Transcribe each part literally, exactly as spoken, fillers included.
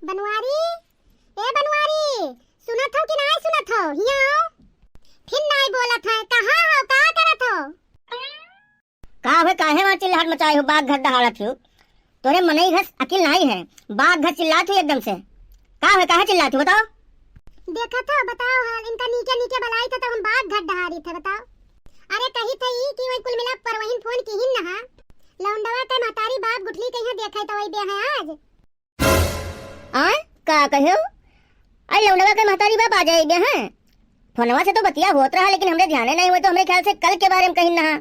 बनवारी, ए बनवारी, सुनत हो कि नाहीं सुनत हो? हियाँ आओ। फिर नाहीं बोलत है, कहाँ हो, का करत हो? का होय, काहे वहाँ चिल्लाहट मचाए हो, बाघ घस दहाड़त हो? तोरे मनई घस अकिल नाहीं है, बाघ घस चिल्लात हो एकदम से। का होय, काहे चिल्लात हो, बताओ? देखत हो, बताओ हाल, इनका नीके नीके बलाई थे तो हम बाघ घस दहाड़ी थे, बताओ। अरे कही थे ई कि वही कुल मिला परवहिन फोन किहिन नहा, लौंडवा के महतारी बाप गुठली कहिया देखे तो वही बे हैं आज। आय, का कहो? आई लौंडवा के महतारी बाप आ जाए बे हैं। फोनवा से तो बतिया होत रहा, लेकिन हमरे ध्याने नाहीं हुए, तो हमरे ख्याल से कल के बारे में कहिन नहा।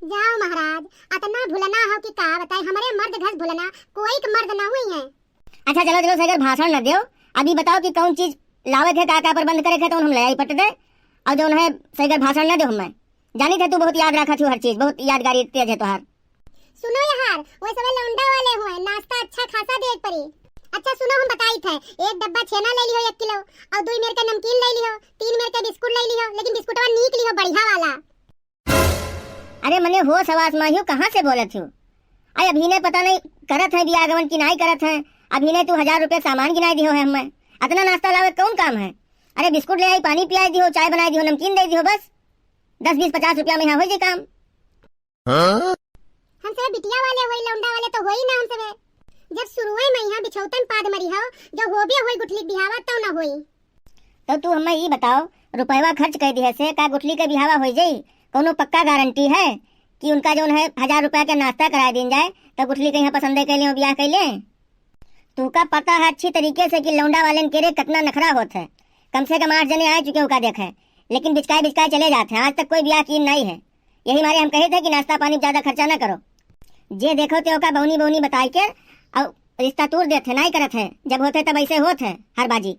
जाओ महाराज, अतना भुलना हो कि का बताई, हमरे मर्द घस भुलना, कोई के मर्द ना हुई है। अच्छा चलो चलो, सगर भाषण न देव, अभी बताओ कि कौन चीज लावे थे, का का प्रबंध करे थे, तो हम ले आई पट दे। और जो है सगर भाषण न देव, हमें जानी थे तू बहुत याद रखा थी हर चीज, बहुत यादगारी तेज है तोहार। सुनो यार, वो सब लौंडा वाले हुए, नाश्ता अच्छा खासा देख पड़ी। अच्छा सुनो, हम बताई थे, एक डब्बा छेना ले लिहो एक किलो, और दुई मेर के नमकीन ले लिहो, तीन मेर के बिस्कुट ले लिहो, लेकिन बिस्कुटवा नीक लिहो, बढ़िया वाला। अरे मने होश हवास मा हियो, कहाँ से बोलत हो? अरे अभी ने पता नहीं करत है बियाह गवन की नाई करत है, अभी ने तू हजार रुपया सामान गिनाई दिहो है हमें। अतना नाश्ता लावे कौन काम है? अरे बिस्कुट ले आई, पानी पियाई दिहो, चाय बनाई दिहो, नमकीन दे दिहो, बस दस बीस पचास रुपया में यहाँ हो जाए काम। हाँ? हम सब बिटिया वाले होई, लौंडा वाले तो होई ना हम सब। जब शुरुए में यहाँ बिछौतन पाद मरी हो, जो होबे होई गुठली बिहावा तब ना होई। तो तू हमें ई बताओ, रुपयवा खर्च कर दिहे से का गुठली के बिहावा हो जाई? कौनो पक्का गारंटी है कि उनका जौन है हजार रुपया के नाश्ता करा दीन जाए तो गुठली के यहाँ पसंद कर लें, बियाह कर लें? तू का पता है अच्छी तरीके से कि लौंडा वाले के रे कितना नखरा होत है। कम से कम आठ जने आ चुके उनका देखे, लेकिन बिचकाए बिचकाए चले जाते हैं। आज तक कोई बियाह की नहीं है। यही मारे हम कहे थे कि नाश्ता पानी पे ज्यादा खर्चा ना करो। जे देखो ते ओका बौनी बौनी बताई के और रिश्ता तोड़ देत है, नाई करत है। जब होत है तब ऐसे होत है हर बाजी।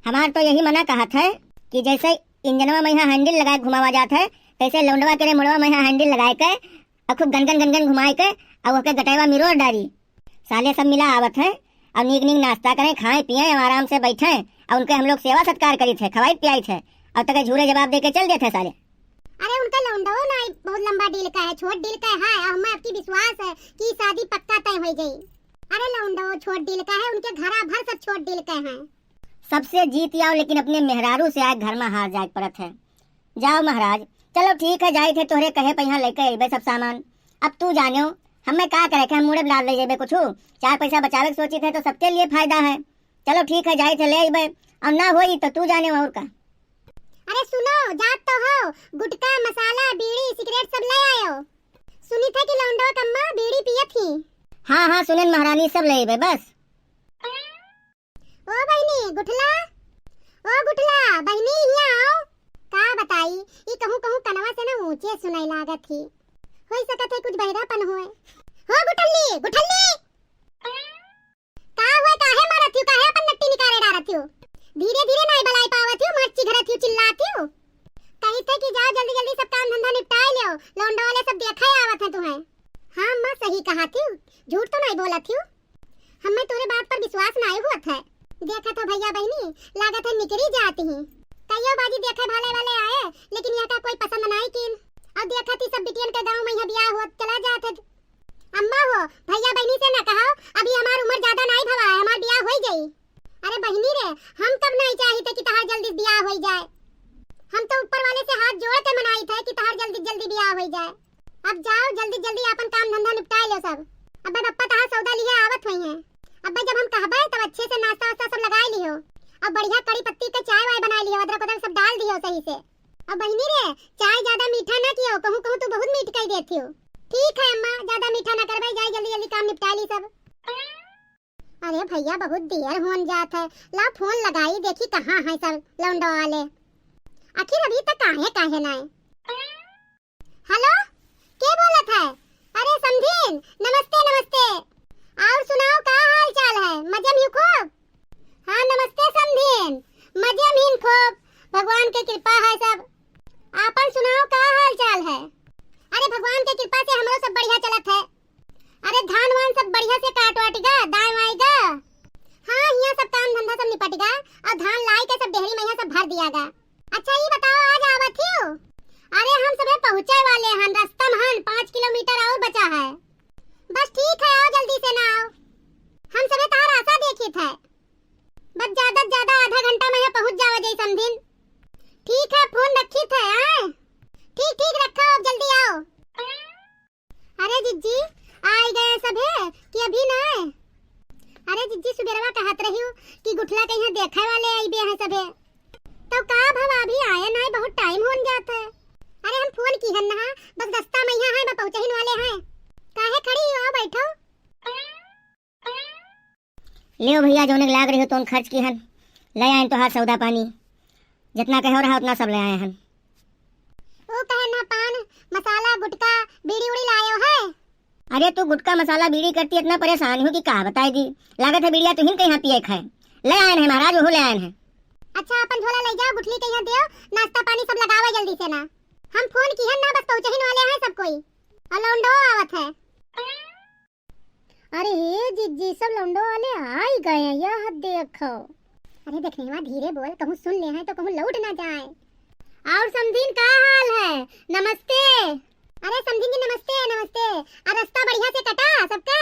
हमार तो यही मना कहत है कि जैसे इंजनवा में यहाँ हैंडल लगाए घुमावा जात है, तैसे लौंडवा के रे मुड़वा में यहाँ हैंडल लगाए के और खूब गनगन गनगन घुमाए के और ओके गटैवा मिरोर डारी। साले सब मिला आवत है और नीक नीक नाश्ता करें, खाएं पिएं और आराम से बैठें और उनके हम लोग सेवा सत्कार करी थे, खवाई पियाई थे और तके झूरे जवाब दे के चल देते साले। अरे उनका लौंडो ना बहुत लंबा डील का है, छोट डील का है, और हमें आपकी विश्वास है कि शादी पक्का तय हो जाई। अरे लौंडो छोट डील का है, उनके घरा भर सब छोट डील का हैं। सबसे जीत आओ, लेकिन अपने मेहरारू से आए घर में हार जाए पड़त है। जाओ महाराज, चलो ठीक है, जाई थे तोहरे कहे पे यहाँ लेके अइबे सब सामान। अब तू जानो, हमें का करे के, हम मुड़े लाद ले जेबे कुछ, चार पैसा बचावे के सोची थे तो सबके लिए फायदा है। चलो ठीक है, जाई थे ले अइबे, और ना होई तो तू जाने और का। अरे सुनो, जात तो हो, गुटखा, मसाला, बीड़ी, सिगरेट सब ले आयो। सुनी थे कि लौंडो कम्मा बीड़ी पियत ही। हाँ हाँ, सुनेन महारानी, सब ले अइबे बस। ओ बहिनी, गुठला, ओ गुठला, बहिनी, हियाँ आओ। का बताई, ई कहूँ कहूँ कनवा से ना ऊँचे सुनाई लागत ही। होई सकत है कुछ बहिरापन होए। हो गुठल्ली, गुठल्ली। का हुए, काहे मारत हियो, काहे अपन नट्टी निकारे डारत हियो? धीरे धीरे नाई बलाई पावत हियो, मर्ची घरत हियो, चिल्लात हियो। कही थे कि जाओ जल्दी जल्दी सब काम धंधा निपटाए लियो, लौंडो वाले सब देखे आवत हैं तुम्हें। हाँ अम्मा, सही कहा थी, झूठ तो नाई बोलत हियो। हमें तोरे बात पर विश्वास नाई होत है। देखत हो भैया बहिनी, लागत है निकरी जात ही। कहियो बाजी देखे भाले वाले आए, लेकिन यहाँ का कोई पसंद नाई कीन। और देखत ही सब बिटियन के गाँव में यहाँ बियाह होत चला जात है। अम्मा हो, भैया बहिनी से ना कहो, अभी हमार उम्र ज्यादा नाई भवा है, हमार बियाह होई जाई। अरे बहिनी रे, हम तब नाई चाहित कि तहार जल्दी बियाह होई जाए। हम तो ऊपर वाले से हाथ जोड़ के मनाइत है कि तहार जल्दी जल्दी बियाह होई जाए। अब जाओ, जल्दी जल्दी आपन काम धंधा निपटाए लो सब। अब्बे पप्पा तहार सौदा लिए आवत होइहैं। अब्बे जब हम कहबे तब अच्छे से नाश्ता वास्ता सब लगाए लिहो, और बढ़िया कड़ी पत्ती के चाय वाय बनाए लिहो, अदरक उदरक सब डाल दिहो सही से। और बहिनी रे, चाय ज्यादा मीठा ना कियो, कहूँ कहूँ तू बहुत मीठ कई देत हियो। ठीक है अम्मा, ज्यादा मीठा ना करबे, जाई जल्दी जल्दी काम निपटा ली सब। अरे भैया, बहुत देर होन जात है, ला फोन लगाई, देखी कहाँ है सब लौंडो वाले। आखिर अभी तक काहे काहे ना आए? हेलो, के बोलत है? अरे समधीन, नमस्ते नमस्ते। और सुनाओ, का हाल चाल है? मजे में खूब? हाँ नमस्ते समधीन, मजे में खूब, भगवान के कृपा है सब। आपन सुनाओ, का हाल चाल है? अरे भगवान के कृपा से हमरो सब बढ़िया चलत है। अरे धान वान सब बढ़िया से काट वाट गा, दाए वाए गा। हाँ, हियाँ सब काम धंधा सब निपट गा, और धान लाई के सब डेहरी में हियाँ सब भर दिया गा। अच्छा ई बताओ, आज आवत हियो? जिज्जी सुबेरवा कहत रही हूँ कि गुठला के यहाँ देखे वाले अइबे हैं सभे। तो का भवा अभी आए नाहीं, बहुत टाइम होन जात है। अरे हम फोन किहन ना, बस रस्ता मइहाँ है, बस पहुँचहिन वाले हैं। काहे खड़ी हो, आओ बैठो। लेव भइया, जौने के लाग रही हो तौन खर्च किहन, लइ आएन तोहार सौदा पानी, जितना कहो रहा उतना सब लइ आए हन। ओ कहे ना पान, मसाला, गुटखा, बीड़ी उड़ी लायो है? अरे तू गुटखा, मसाला, बीड़ी करती इतना परेशान हो कि का बताई दी। लागत है बीड़िया तुहिन के यहाँ पिए खाए। लइ आएन है महाराज, ओहू लइ आएन है। अच्छा अपन झोला लइ जाओ, गुठली के यहाँ देव, नाश्ता पानी सब लगावे जल्दी से ना। हम फोन किहन ना, बस पहुँचहिन वाले हैं सब कोई। और लौंडो आवत है। अरे हे जिज्जी, सब लौंडो वाले आई गए हैं, यह देखो। अरे देखने मा धीरे बोल, कहूँ सुन ले हैं तो कहूँ लौट ना जाए। और समधिन का हाल है? नमस्ते। अरे समधिन जी नमस्ते, नमस्ते। आ रस्ता बढ़िया से कटा सबके?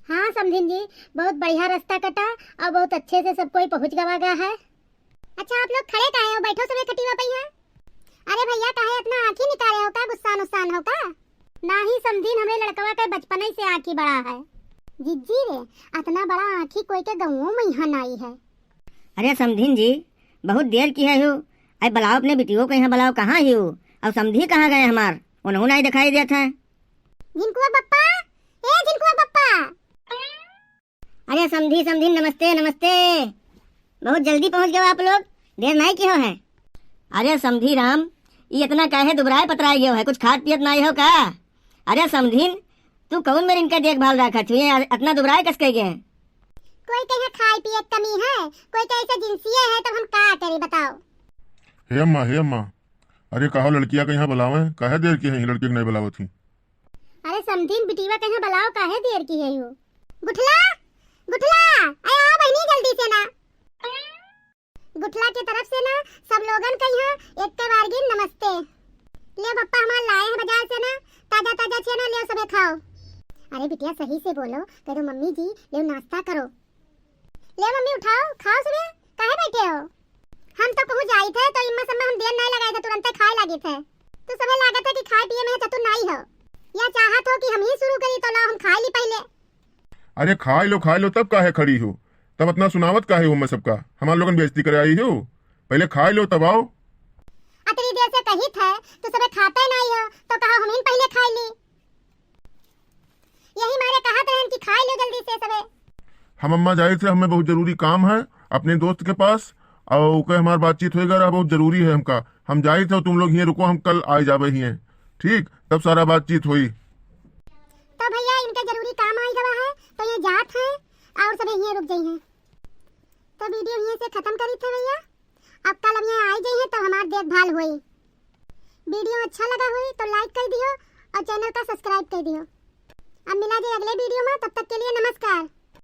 हाँ समधिन जी, बहुत बढ़िया रस्ता कटा और बहुत अच्छे से सब कोई पहुँच गवा गा है। अच्छा, आप लोग खड़े काहे हो? बैठो सबे खटिया पे यहाँ। अरे भइया, काहे इतना आँखी निकाले हो का? गुस्सान उस्सान हो का? नाहीं समधिन, हमरे लड़कवा के बचपने से आँखी बड़ा है। जिज्जी रे, इतना बड़ा आँखी कोई के गउँवो मइहाँ नाहीं है। अरे समधिन जी, बहुत देर किहे हो, अरे बलाओ अपने बिटियो के यहाँ बलाओ, कहाँ ही हो? और समधी कहाँ गए हमार? उनहू नाहीं देखाई देत है। झिनकुआ बप्पा, ए झिनकुआ बप्पा। अरे समधी, समधी, नमस्ते, नमस्ते। बहुत जल्दी पहुँच गए आप लोग, देर नाहीं किहो है। अरे समधी राम, ई इतना काहे दुबराए पतराए गयो है, कुछ खात पियत नाहीं हो का? अरे समधिन, तू कौन मेर इनका देखभाल रखत हुए, इतना दुबराए कस कह गए? कोई कहे खाए पिए के कमी है, कोई कहे ऐसे जिनसिए है, तब हम का करी बताओ? हे अम्मा, हे अम्मा, अरे कहो लड़किया के यहाँ बुलावे, काहे देर की है, लड़की के नहीं बुलावत ही? अरे समधिन, बिटिया के यहाँ बुलाओ, काहे देर की है हो? गुठला, गुठला, अरे आओ बहिनी जल्दी से ना। गुठला के तरफ से ना सब लोगन के यहाँ एक के बार गिन नमस्ते। ले बप्पा हमार लाए हैं बाजार से ना ताजा ताजा छेना, ले सबे खाओ। अरे बिटिया सही से बोलो, कह दो मम्मी जी ले नाश्ता करो। ले मम्मी उठाओ, खाओ सबे, काहे बैठे हो? हम तो कहूँ जाई थे तो इम्मा सम्मा हम देर नाहीं लगाए थे, तुरंते खाए लागी थे। तो सबे लागत है कि खाए पिए में चतुर नाहीं हो, या चाहत हो कि हम ही शुरू करी, तो लाओ हम खाए ली पहले। अरे खाए लो, खाए लो, तब काहे खड़ी हो? तब इतना सुनावत काहे हो मैं सबका? हमार लोगन बेइज्जती करे आई हो? पहले खाए लो तब आओ। अतरी देर से कही थे तो सबे खाते नाहीं हो, तो कहा हम ही पहले खाए ली। यही मारे कहत रहन कि खाए लो जल्दी से सबे। हम अम्मा जाए थे, हमें बहुत जरूरी काम है अपने दोस्त के पास, और ओके हमार बातचीत होएगा रहा, बहुत जरूरी है हमका। हम जाए थे, तुम लोग हियाँ रुको, हम कल आ जाबे हियाँ, ठीक? तब सारा बातचीत होई। तो भइया इनका जरूरी काम आई गवा है, तो ये जात हैं और सबे हियाँ रुक जाई हैं। तो वीडियो हियाँ से खत्म करी थे भइया। अब कल अब यहाँ आई जाइए तो हमार देखभाल होई। वीडियो अच्छा लगा होई तो like कर दियो और चैनल का subscribe कर दियो। अब मिला जाए अगले वीडियो में, तब तक के लिए नमस्कार।